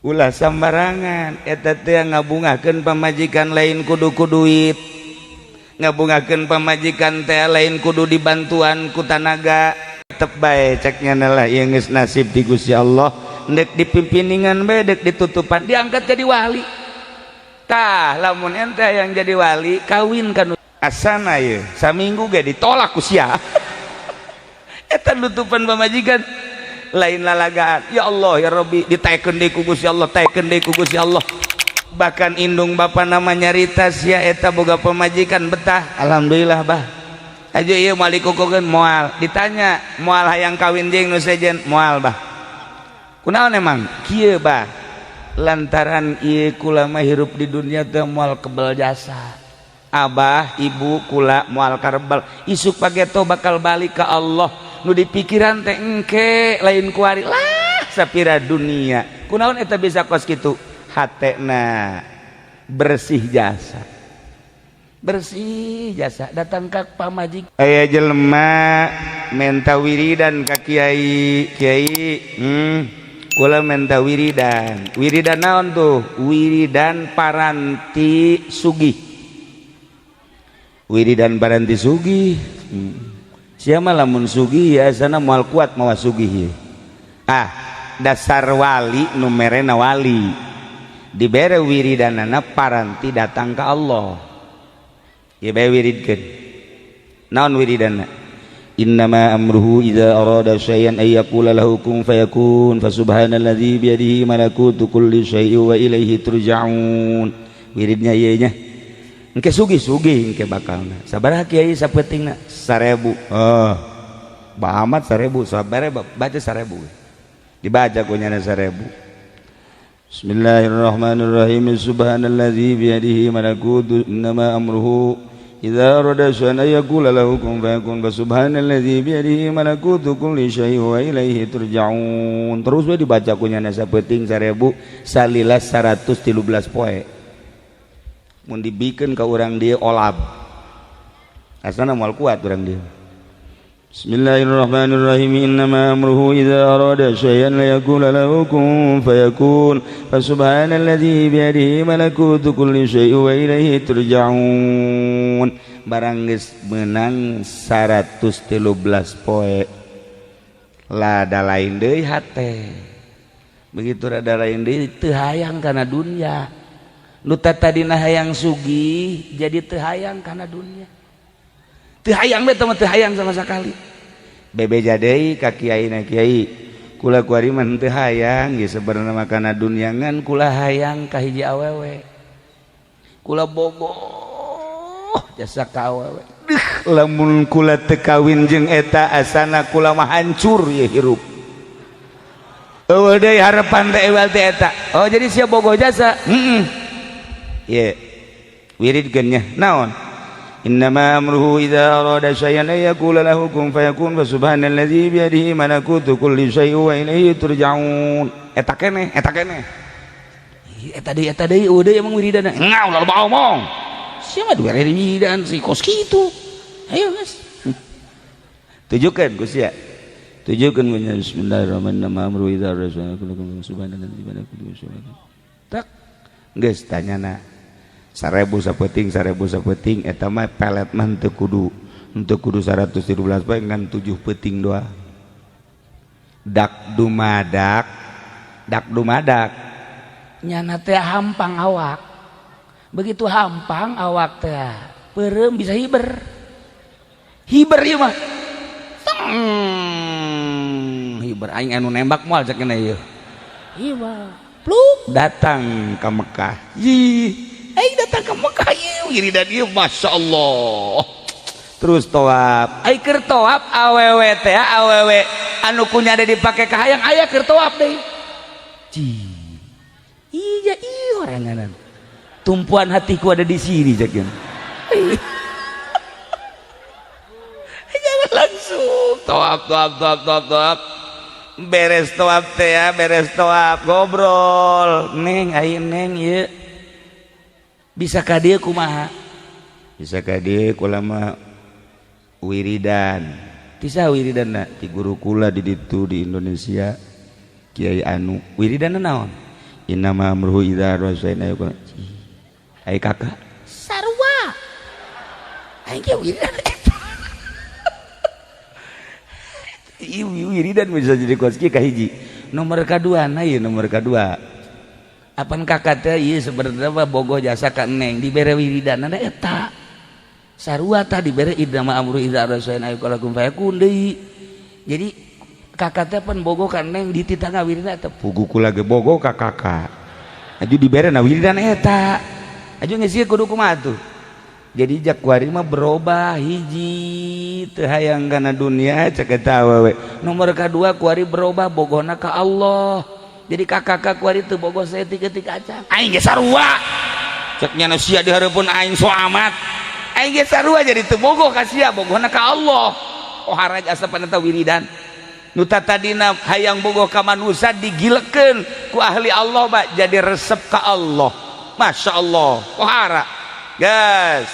Ulah sambarangan eta teh ngabungakeun pamajikan lain kudu ku duit, ngabungakeun pamajikan teh lain kudu dibantuan ku tanaga. Tetep bae cek nyana lah, ieu geus nasib di Gusti Allah, ndek dipimpiningan bae, dek ditutupan, diangkat jadi wali. Tah, lamun ente yang jadi wali kawin kan asana ye saminggu ge ditolak ku sia. Eta nutupan pamajikan lain lalagaan. Ya Allah, ya Rabbi, ditaekeun deui ku Gusti Allah, taekeun deui ku Gusti Allah. Bahkan indung bapa nama nyarita sia eta boga pamajikan betah, alhamdulillah bah. Aja ieu moal dikukukeun, moal ditanya, moal hayang kawin jeung nu sejen, moal bah. Kunaon emang kieu bah? Lantaran ieu kula mah hirup di dunia teh moal kebel jasa abah ibu kula, moal karebel, isuk pageto bakal balik ke Allah. Nu dipikiran teh engke, lain kuari lah sapira dunia. Kunaon eta bisa kos kitu? Hatena bersih jasa, bersih jasa datang ke pamajik. Aya jelema menta wiridan ka kiai. Kiai, kula menta wiridan. Wiridan naon tuh? Wiridan paranti sugih, wiridan paranti sugih. Siapa lamun sugih ya sana moal kuat mawa sugih. Ah, dasar wali nu merena wali dibere wiridanana paranti datang ke Allah. Ya bae wiridkeun. Naon wiridanna? Innama amruhu idza arada syai'an ay yaqula lahu kun fayakun, fasubhanalladzi biyadihi malakutu kulli syai'in wa ilaihi turja'un. Wiridnya ieu nya. Engke sugih-sugih engke bakalna. Sabaraha, Kiai, sapeutingna? 1000. Oh. Ba amat 1000, sabaraha baca 1000. Dibaca ku nyana 1000. Bismillahirrahmanirrahim. Subhanalladzi biyadihi malakutu, innama amruhu idza arada syai'an ay yaqula lahu kun fayakun, fasubhanalladzi biyadihi malakutu kulli syai'in wa ilaihi turja'un. Terus we dibaca ku nyana sapeuting 1000 salila 113 poe. Mun dibikeun ka urang dieu olab. Asana moal kuat urang dieu. Bismillahirrahmanirrahim. Innama amruhu idza arada syai'an la yaqula lahu kun fayakun, fasubhanalladzi biyadihi malakutu kulli syai'in wa ilaihi turja'un. Barang geus meunang 113 poe, lada lain deui hate. Begitu rada lain deui, teu hayang kana dunya. Nu tadina hayang sugih jadi teu hayang kana dunya. Teu hayang bae mah, teu hayang sama sekali. Bebeja deui ka kiai na, "Kiai, kula kuari mah teu hayang ge sebenarnya mah kana dunya, ngan kula hayang ka hiji awewe. Kula bogoh jasa ka awewe. Deuh, lamun kula teu kawin jeung eta asana kula mah hancur ye hirup. Eueuh deui harapan teh ewal teh eta." "Oh, jadi sia bogoh jasa?" "Heeh." Ye, wiridkeun nya. "Naon?" Innama amruhu idza arada syai'an ay yaqula lahu kun fayakun, fa subhanalladzi biyadihi malakutu kulli syai'in wa ilaihi turja'un. Eta keneh, eta keneh. Eta deui, eta deui, eueuh deui emang wiridana. Ngau loba omong. Sia mah dua wiridan si kos kitu. Ayo geus. Tujukeun ku sia. Tujukeun ku nya. Bismillahirrahmanirrahim. Amruhu idza arada syai'an subhanalladzi biyadihi kulli syai'in. Tak. Geus tanyana 1000 sapeuting, 1000 sapeuting, eta mah pelet mah teu kudu 113 poe, ngan 7 peuting doang. Dak dumadak, dak dumadak. Nyana teh hampang awak. Begitu hampang awak teh peureum bisa hiber. Hiber ieu mah. Teng, Hiber aing anu nembak moal cek ieu. Iya. Pluk. Datang ke Mekah. Ih, aing datang ke Mekah ieu wiridan ieu, Masya Allah. Terus toab, ai keur toab awewe teh, awewe anu kunya ada dipake ka hayang aya keur toab deui. Ci. Iya, iya oranganan. Tumpuan hatiku ada di sini cek. Jangan langsung toab, toab, toab, toab, toab. Beres toab teh ya, beres toab ngobrol. "Neng, ai neng ieu bisa ka dieu kumaha?" "Bisa ka dieu kula mah wiridan." "Ti saha wiridanna?" "Ti guru kula di ditu di Indonesia, Kiai anu." "Wiridanna naon?" Innama amruhu idza arada syai'an ayaqula. Ai kakak sarua. Aing ge wiridan eta. Ieu wiridan bisa jadi kos kieu kahiji. Nomor kadua na ieu nomor kadua. Apan kakak teh ieu sebenarnya mah bogoh jasa ka neng dibere wiridanna eta. Sarua tah dibere innama amruhu idza arada syai'an ayaqula kun fayakun deui. Jadi kakak teh pan bogoh ka neng dititah ngawiridan eta pugu kula ge bogoh ka kakak. Aju dibere na wiridan eta. Aju geus ieu kudu kumaha tuh. Jadi jak kuari mah berubah hiji teu hayang kana dunia cek eta awewe. Nomor kadua kuari berubah bogohna ka Allah. Jadi kakak kuari teu bogoh saeutik-eutik acan. Aing ge sarua. Cek nya sia di hareupeun aing so amat. Aing ge sarua jadi teu bogoh ka sia bogohna ka Allah. Oh haraj asapan eta wiridan. Nu tadina hayang bogoh ka manusia digilekeun ku ahli Allah ba jadi resep ka Allah. Masya Allah. Kohara. Gas.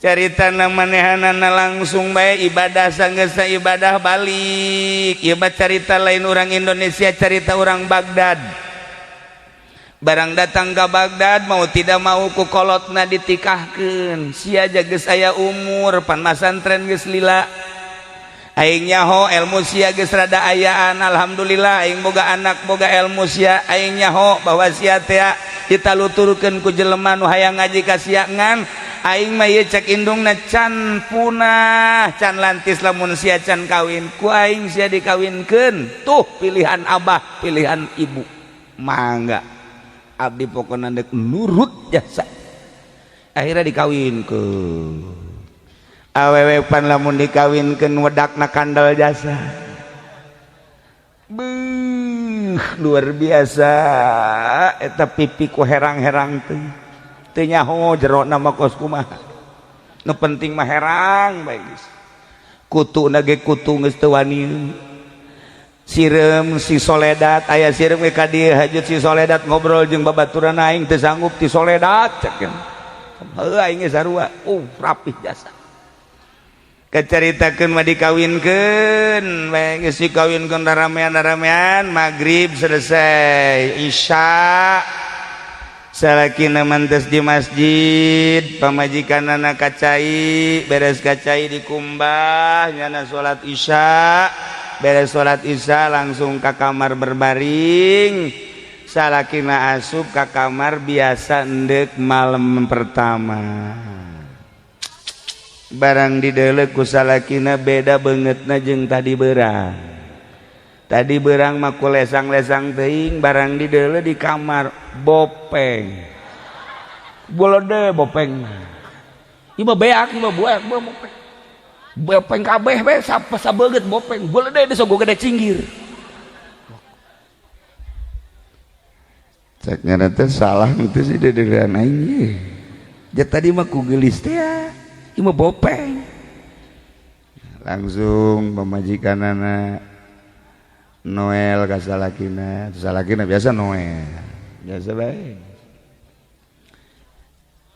Carita manehanana langsung bae ibadah sanggeusna ibadah balik. Ieu mah carita lain orang Indonesia, carita orang Baghdad. Barang datang ke Baghdad mau tidak mau ku kolotna ditikahkeun. Sia geus aya umur pan masantren geus lila. Aing nyaho ilmu sia geus rada ayaan, alhamdulillah aing boga anak boga ilmu sia. Aing nyaho bahwa sia teh ditaluturkeun ku jelema nu hayang ngaji ka sia, ngan aing mah ieu cek indungna can punah can lantis lamun sia can kawin ku aing sia dikawinkeun. Tuh pilihan abah, pilihan ibu, mangga abdi pokona dek nurut jasa. Akhirnya dikawinkeun. Awewe pan lamun dikawinkeun wedakna kandel jasa. Beuh, luar biasa eta pipi ku herang-herang teh. Teu nyaho jerona mah kos kumaha. Nu penting mah herang bae geus. Kutuna ge kutu geus teu wani. Sireum si soledat aya sireum ge ka dieu hajut si soledat ngobrol jeung babaturan aing teu sanggup ti soledat cek. Heuh aing ge sarua. Rapih jasa. Keceritakeun mah dikawinkeun bae geus dikawinkeun ramean-ramean maghrib selesai isya salakina mantes di masjid pamajikanana kacai beres kacai dikumbah nyana salat isya beres salat isya langsung ka kamar berbaring salakina asup ka kamar biasa endek malam pertama. Barang didelek ku salakina beda bangetna jeung tadi berang. Tadi berang mah ku lesang-lesang teuing, barang didelek di kamar bopeng. Bolode bopeng. Ieu mah beak, ieu mah buak, bopeng. Bopeng kabeh we sabeungeut bopeng. Bolode geus gede cinggir. Cek nyana teh salah teh sih dedean aing ye. Ja tadi mah ku geulis teh ya. Ieu mah bopeng. Langsung pamajikanana Noel ka salakina, salakina biasa Noel. Biasa bae.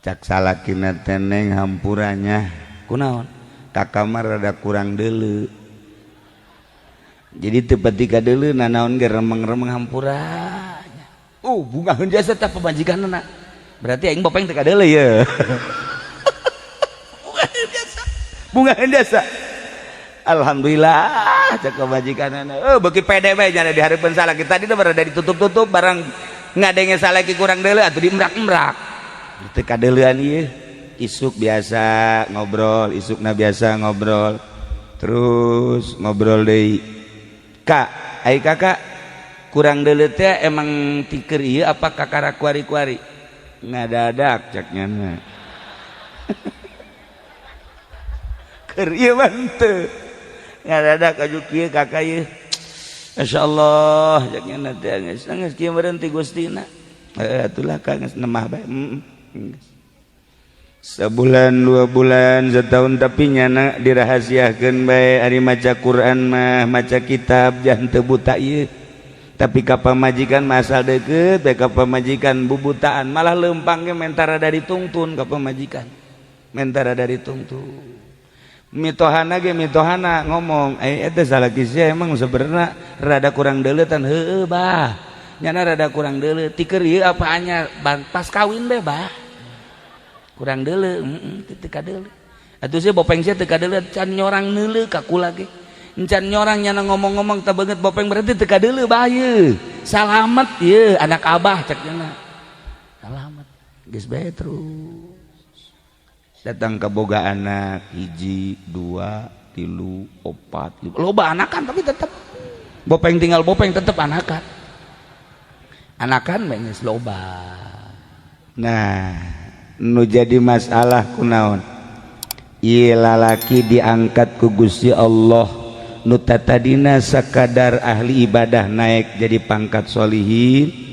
Cak salakina teh neng hampuranya. Kunaon? Ka kamar rada kurang deuleu. Jadi teu pati ka deuleu nanaon ge remeng-remeng hampuranya. Bungaheun jasa teh pamajikanana. Berarti aing bopeng teh ka deuleu ye. Bunga jasa. Alhamdulillah cek pamajikanana. Beuki pede bae jana di hareupeun salaki tadi teh berada ditutup-tutup barang ngadenge salaki kurang deuleu atuh diemrak-emrak. Teu kadeuleuan ieu. Isuk biasa ngobrol, isukna biasa ngobrol. Terus ngobrol deui. Kak, ai kakak kurang deuleu teh emang tiker ieu apa kakara kuari-kuari? Ngadadak cek nyana. Keur ieu mah henteu. Ngadadak aju kieu kakak ieu. Masyaallah cek nyana teh geus geus kieu meureun ti Gustina. Heuh atulah ka geus nemah bae. Sebulan 2 bulan setahun tapi nyana dirahasiakeun bae ari maca Quran mah maca kitab jangan teu buta ieu. Tapi ka pamajikan masal deukeut bae ka pamajikan bubutaan malah leumpang ge mentara dari tungtun ka pamajikan. Mentara dari tungtun. Mitohana ge mitohana ngomong, eta salaki sia emang sebenarnya rada kurang deuleutan heueuh bah. Nyana rada kurang deuleu tiker ieu apa anyar pas kawin be, bah, kurang deuleu, heeh, teu kadeuleu. Atuh sih bopeng sia teu kadeuleu, can nyorang neuleu ka kula ge. Encan nyorang nyana ngomong-ngomong teu beungeut bopeng, berarti teu kadeuleu, bah, ieu. Salamet ieu anak abah, cek nyana. Salamet. Geus bae terus. Datang ke boga anak hiji, dua, tilu, opat, lima. Loba anakan, tapi tetep bopeng tinggal bopeng, tetep anakan. Anakan bae geus loba. Nah, nu jadi masalah kunaon? Ieu lalaki diangkat ku Gusti Allah, nu tatadina sakadar ahli ibadah naik jadi pangkat solihin.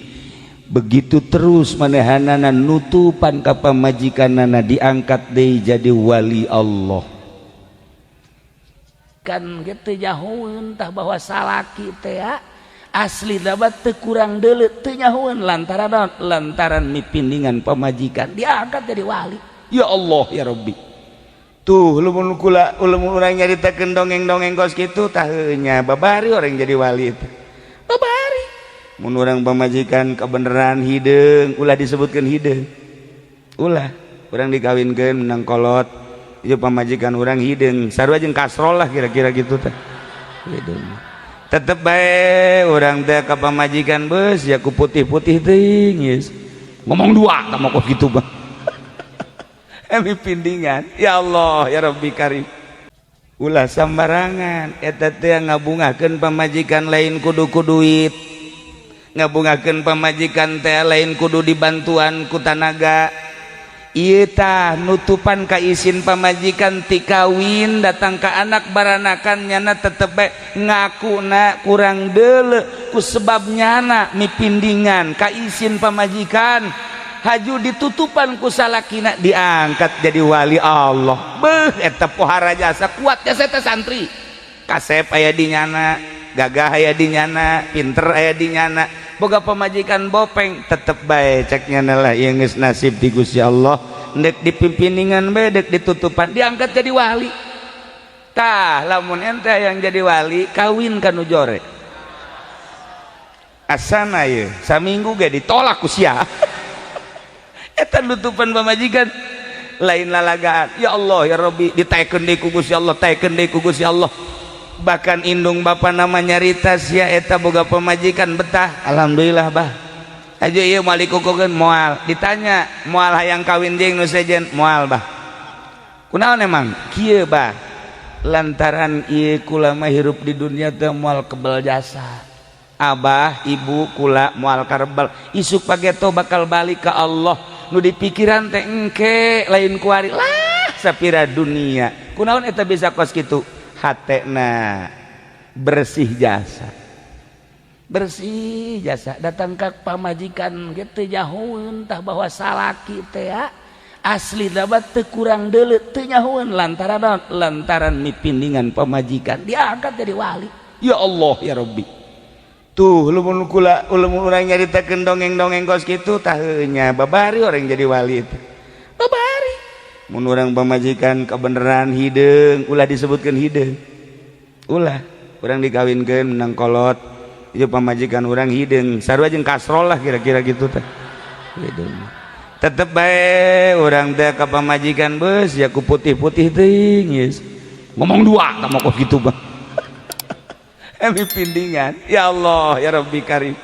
Begitu terus manehanana nutupan ka pamajikanana, diangkat deui jadi wali Allah. Kan gitu nyahoeun tah bahwa salaki teh asli dapat teu kurang deuleu, teu nyahoeun lantaran naon? Lantaran mipindingan pamajikan diangkat jadi wali. Ya Allah, ya Rabbi. Tuh, lamun kula, lamun urang nyaritakeun dongeng-dongeng kos kitu tah nya babari orang jadi wali itu. Babari. Mun urang pamajikan kebenaran hideung, ulah disebutkeun hideung. Ulah, urang dikawinkeun menang kolot, ieu pamajikan urang hideung, sarua jeung kasrol lah kira-kira gitu teh. Hideung. Tetep bae urang teh ka pamajikan beus ya ku putih-putih teuing geus. Ngomong dua tah mah gitu, Bang. Emi pindingan. Ya Allah, ya Rabbi Karim. Ulah sembarangan eta teh ngabungahkeun pamajikan lain kudu ku duit. Ngabungahkeun pamajikan teh lain kudu dibantuan ku tanaga. Ieu tah nutupan ka isin pamajikan ti kawin datang ka anak baranakan, nyana tetep bae ngakuna kurang deuleu ku sebab nyana mipindingan ka isin pamajikan, haju ditutupan ku salakina, diangkat jadi wali Allah. Beuh, eta pohara jasa, kuat jasa eta santri. Kasep aya di nyana, gagah aya di nyana, pinter aya di nyana, boga pamajikan bopeng, tetep bae cek nyana lah ieu geus nasib di Gusti Allah, ndek dipimpiningan bae, dek ditutupan, diangkat jadi wali. Tah, lamun ente yang jadi wali, kawin ka nu jore. Asana ye saminggu ge ditolak ku sia. Eta nutupan pamajikan lain lalagaan. Ya Allah, ya Rabbi, ditaekeun deui ku Gusti Allah, taekeun deui ku Gusti Allah. Bahkan indung bapa nama nyarita sia eta boga pamajikan betah, alhamdulillah, bah. Aja ieu moal dikukukeun, moal. Ditanya, moal hayang kawin jeung nu sejen? Moal, bah. Kunaon emang kieu, bah? Lantaran ieu kula mah hirup di dunia teh moal kebel jasa abah ibu kula, moal karebel. Isuk pageto bakal balik ke Allah, nu dipikiran teh engke, lain kuari lah sapira dunia. Kunaon eta bisa kos kitu? Hatena bersih jasa, Bersih jasa. Datang ke pamajikan gitu nyahoeun tah bahwa salaki teh asli dapat teu kurang deuleu, teu nyahoeun lantaran naon? Lantaran mipindingan pamajikan diangkat jadi wali. Ya Allah, ya Rabbi. Tuh, lamun kula, lamun urang nyaritakeun dongeng-dongeng kos kitu tah nya babari orang jadi wali itu. Babari. Mun urang pamajikan kebenaran hideung, ulah disebutkeun hideung. Ulah, urang dikawinkeun menang kolot, ieu pamajikan urang hideung, sarua jeung kasrol lah kira-kira gitu teh. Hideung. Tetep bae urang teh ka pamajikan beus ya ku putih-putih teuing geus. Ngomong dua tah mah gitu, Bang. Emi pindingan. Ya Allah, ya Rabbi Karim.